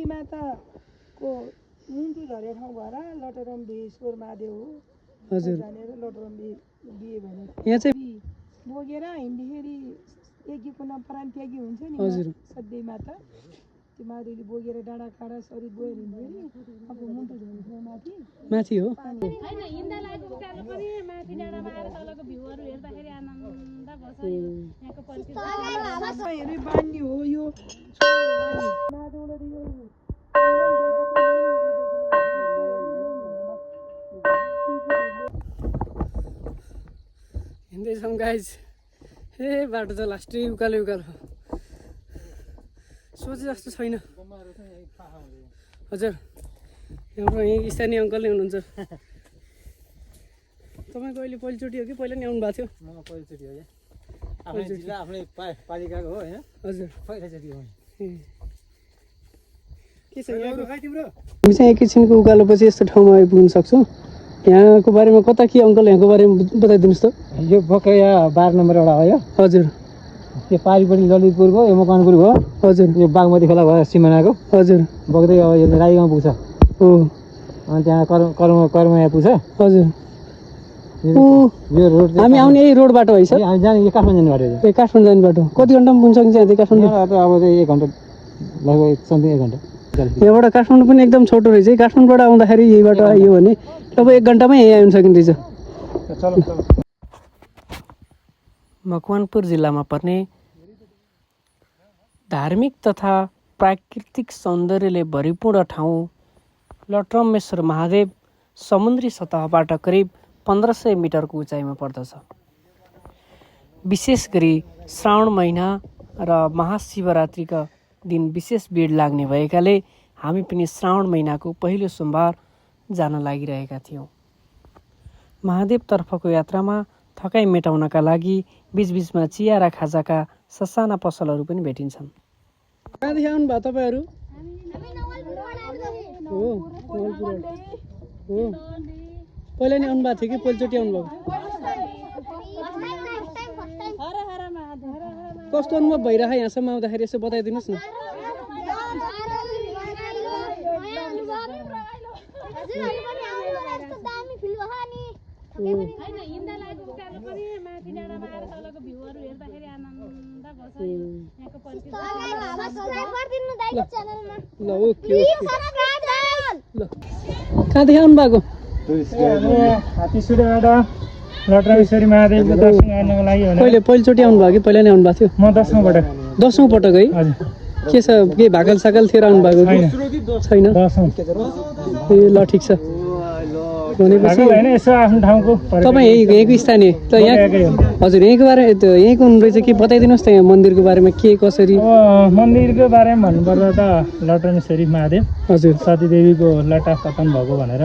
सतीमाताको मुन्टु झरे ठाउँ भएर लटरम ईश्वर महादेव हो हजुर जानेर लटरम दिए भने यहाँ चाहिँ बोकेर हिँड्दाखेरि यज्ञको नाम प्राण त्यागी हुन्छ नि हजुर सधैँ माता त्यो महादेवले बोकेर डाँडा काँडा सरी बोएर हिँड्थ्यो नि अब मुन्टु झरेको माथि माथि हो हैन हिँड्दा लागेको उकालो पनि माथि डाँडामा आएर तलको भ्यूहरू हेर्दाखेरि आनन्द बस्छ यहाँको परिस्थिति बानी हो यो हिँड्दैछौँ गाइज ए बाटो त लास्टै उकालो उकालो सोचे जस्तो छैन हजुर हाम्रो यहीँ स्थानीय अङ्कल नै हुनुहुन्छ तपाईँको अहिले पहिलोचोटि हो कि पहिला नि आउनु भएको थियो म पहिलोचोटि हो आफ्नै जिल्ला आफ्नै पालिकाको हो होइन हजुर पहिलोचोटि हो के छ यहाँको हामी चाहिँ एकैछिनको उकालोपछि यस्तो ठाउँमा आइपुग्न सक्छौँ यहाँको बारेमा कता के अङ्कल यहाँको बारेमा बताइदिनुहोस् त यो बकैया 12 नम्बर वडा हो यो हजुर यो पारिपट्टि ललितपुरको यो मकवानपुर भयो हजुर यो बागमती खोला भयो सिमानाको हजुर बग्दै अब यो राईगाउँ पुग्छ हो अनि त्यहाँ कर्मया पुग्छ हजुर यो रोड हामी आउने यही रोड बाटो है सर हामी जाने यो काठमाडौँ जाने बाटो ए काठमाडौँ जाने बाटो कति घन्टामा पुग्छ कि चाहिँ काठमाडौँ अब चाहिँ 1 घन्टा लगभग समथिङ 1 घन्टा यहाँबाट काठमाडौँ पनि एकदम छोटो रहेछ है काठमाडौँबाट आउँदाखेरि यही बाटो आइयो भने लगभग 1 घन्टामै यहीँ आउन सकिन्छ मकवानपुर जिल्लामा पर्ने धार्मिक तथा प्राकृतिक सौन्दर्यले भरिपूर्ण ठाउँ लटरम्मेश्वर महादेव समुद्री सतहबाट करिब 1500 मिटरको उचाइमा पर्दछ। विशेष गरी श्रावण महिना र महाशिवरात्रिका दिन विशेष भिड लाग्ने भएकाले हामी पनि श्रावण महिनाको पहिलो सोमबार जान लागिरहेका थियौँ। महादेवतर्फको यात्रामा थकाइ मेटाउनका लागि बीचबीचमा चिया र खाजाका ससाना पसलहरू पनि भेटिन्छन्। कहाँदेखि आउनुभयो तपाईँहरू? हो पहिला नि आउनुभएको थियो कि पहिलोचोटि आउनुभएको? कस्तो अनुभव भइरह यहाँसम्म आउँदाखेरि यसो बताइदिनुहोस् न। कहाँदेखि आउनु भएको? लटरम्मेश्वर महादेवको दर्शन गर्नको लागि कहिले पहिलोचोटि आउनु भयो कि पहिला नै आउनु भएको थियो? म 10औं पटक 10औं पटक है? के छ के भाकल साकल थिएर आउनु भएको छैन? ए ल ठिक छ भनेपछि हैन यसो आफ्नो ठाउँको तपाईँ यहीँको स्थानीय त यहाँ हजुर यहीँको बारे यहीँको हुनुहुन्छ कि बताइदिनुहोस् त यहाँ मन्दिरको बारेमा के कसरी? मन्दिरको बारेमा भन्नुपर्दा त लटरम्मेश्वरी महादेव हजुर सतीदेवीको लटा पतन भएको भनेर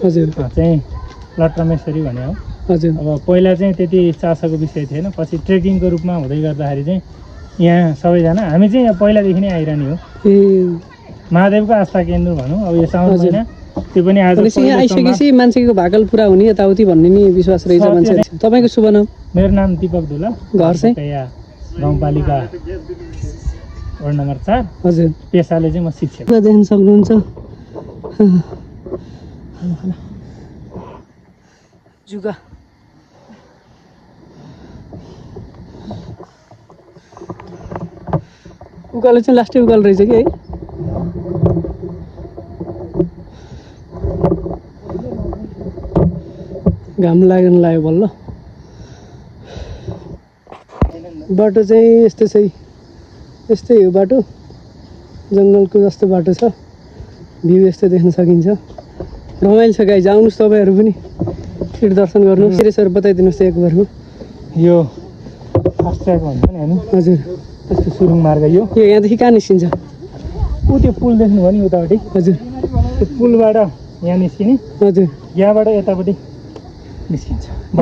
हजुर चाहिँ लटरम्मेश्वरी भने हो। हजुर अब पहिला चाहिँ त्यति चासोको विषय थिएन, पछि ट्रेकिङको रूपमा हुँदै गर्दाखेरि चाहिँ यहाँ सबैजना हामी चाहिँ यहाँ पहिलादेखि नै आइरहने हो। ए महादेवको आस्था केन्द्र भनौँ। अब यो साउन महिना त्यो पनि आज यहाँ आइसकेपछि मान्छेको भाकल पुरा हुने यताउति भन्ने नि विश्वास रहेछ मान्छे। तपाईँको शुभ नाम? मेरो नाम दीपक दुला, घर चाहिँ गाउँपालिका वार्ड नम्बर 4। हजुर पेसाले चाहिँ म शिक्षक। देख्न सक्नुहुन्छ जुगा उकालो चाहिँ लास्टै उकालो रहेछ कि है? घाम लाग्न लाग्यो बल्ल। बाटो चाहिँ यस्तो छ, यस्तै हो बाटो, जङ्गलको जस्तो बाटो छ, भ्यू यस्तो देख्न सकिन्छ। रमाइलो छ गाइज, आउनुहोस् तपाईँहरू पनि फिर दर्शन गर्नुहोस्। सिरेसर बताइदिनुहोस् एक बार। यो फास्ट ट्र्याक भन्छ नि होइन? हजुर त्यस्तो सुरुङ मार्ग यो यहाँदेखि कहाँ निस्किन्छ? ऊ त्यो पुल देख्नुभयो नि उतापट्टि? हजुर त्यो पुलबाट यहाँ निस्किने, हजुर यहाँबाट यतापट्टि निस्किन्छ। ए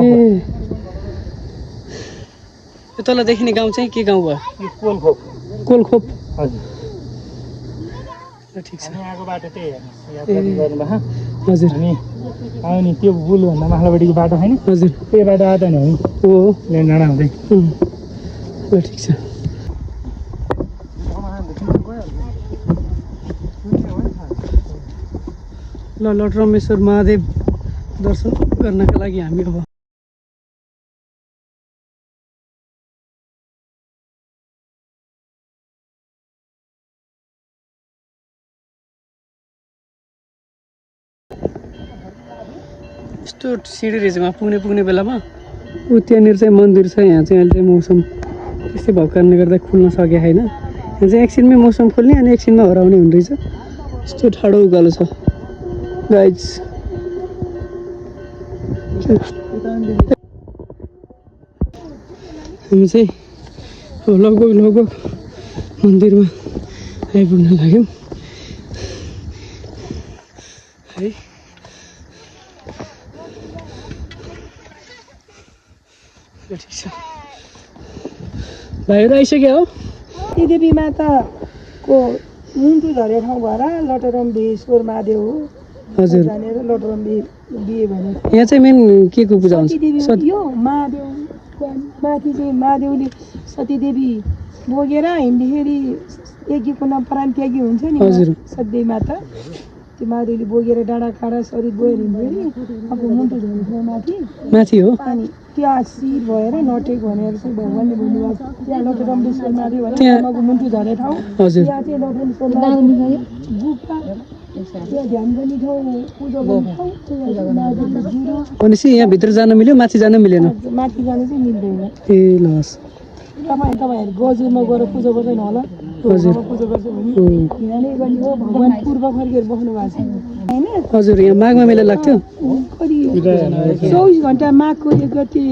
यो तल देखिने गाउँ चाहिँ के गाउँ भयो? यो कोलखोप। कोलखोप हजुर ठिक छ। हामी आएको बाटो त्यही हेर्नुहोस्, यात्रा गर्नुभयो। हजुर हामी आयो नि त्यो पुलभन्दा माथिल्लोपट्टिको बाटो छैन? हजुर त्यही बाटो आएको नि हामी हो लेन डाँडा हुँदै। ल ठिक छ। ल लटरम्बेश्वर महादेव दर्शन गर्नका लागि हामी अब यस्तो सिँढी रहेछ वहाँ पुग्ने बेलामा ऊ त्यहाँनिर चाहिँ मन्दिर छ। यहाँ चाहिँ अहिले चाहिँ मौसम त्यस्तै भएको कारणले गर्दा खुल्न सकेको छैन। यहाँ चाहिँ एकछिनमै मौसम खोल्ने अनि एकछिनमा हराउने हुने रहेछ। यस्तो ठाडो उकालो छ गाइज। हामी चाहिँ लगभग मन्दिरमा आइपुग्न लाग्यौँ है। ठिक छ भाइहरू आइसक्यो हो। ती देवी माताको मुन्टु झरे ठाउँ भएर लटरम्बेश्वर महादेव हो। हजुर जानेर लटरम्बे दिए भने यहाँ चाहिँ मेन के को पूजा सती देवी हुन्छ? यो महादेव माथि चाहिँ महादेवले सतीदेवी बोकेर हिँड्दाखेरि यज्ञको नाम प्राण त्यागी हुन्छ नि हजुर। सती माता त्यो महादेवले बोकेर डाँडा काँडा शरीर बोएर हिँड्यो नि अब मुन्टु झरे ठाउँ माथि हो। अनि त्यहाँ शिर भएर नटेक भनेर चाहिँ भगवान्ले भन्नुभएको छ। त्यहाँ लटरम्बेश्वर महादेव भनेर त्यहाँ- आमाको मुन्टु झरे ठाउँ हजुर त्यहाँ चाहिँ लटरम्बेश्वर महादेव गुफा त्यहाँ ध्यान गर्ने ठाउँ पूजा गर्ने ठाउँ त्यहाँ महादेवको जिरो भनेपछि यहाँ भित्र जान मिल्यो माथि जान मिलेन? माथि जानु चाहिँ मिल्दैन। ए ल हस्। तपाईँहरू गजुरमा गएर पूजा गर्दैन होला। हजुर। पूजा गर्छ भने यहाँले गर्ने हो। भगवान् पूर्व फर्केर बस्नु भएको छ होइन। हजुर यहाँ माघमा मेला लाग्थ्यो। कति 24 घन्टा माघको 1 गते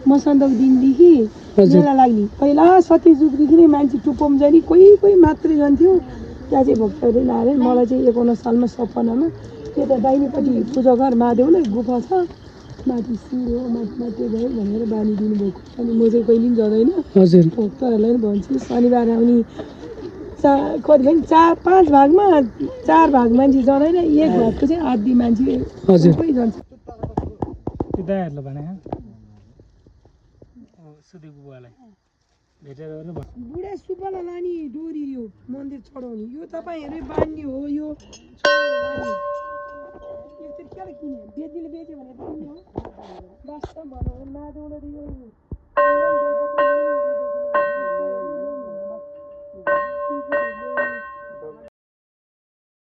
मसान्तको दिनदेखि हजुर। मेला लाग्ने। पहिला सत्यजुगदेखि नै मान्छे टुप्पोमा जाने कोही मात्रै जान्थ्यो। त्यहाँ चाहिँ भक्तहरूले लाएर मलाई चाहिँ 51 सालमा सपनामा यता दाहिनेपट्टि पूजा घर महादेवलाई गुफा छ माथि शिर हो माथि भयो भनेर बानी दिनुभएको। अनि म चाहिँ कहिले पनि जाँदैन। हजुर भक्तहरूलाई पनि भन्छु शनिबार आउने कति पनि 4-5 भागमा 4 भाग मान्छे जाँदैन। 1 भागको चाहिँ आधी मान्छे हजुर। कोही जान्छ। त्यो दाइहरूले भने सुदेव बुवालाई भेटेर बुढा सुब्बालाई लाने डोरी यो मन्दिर चढाउने यो तपाईँहरू बान्ने हो। यो एकचोटि के किन्यो बेच्नेले बेच्यो भने पनि हो वास्तव भनौँ भने महादेवले यो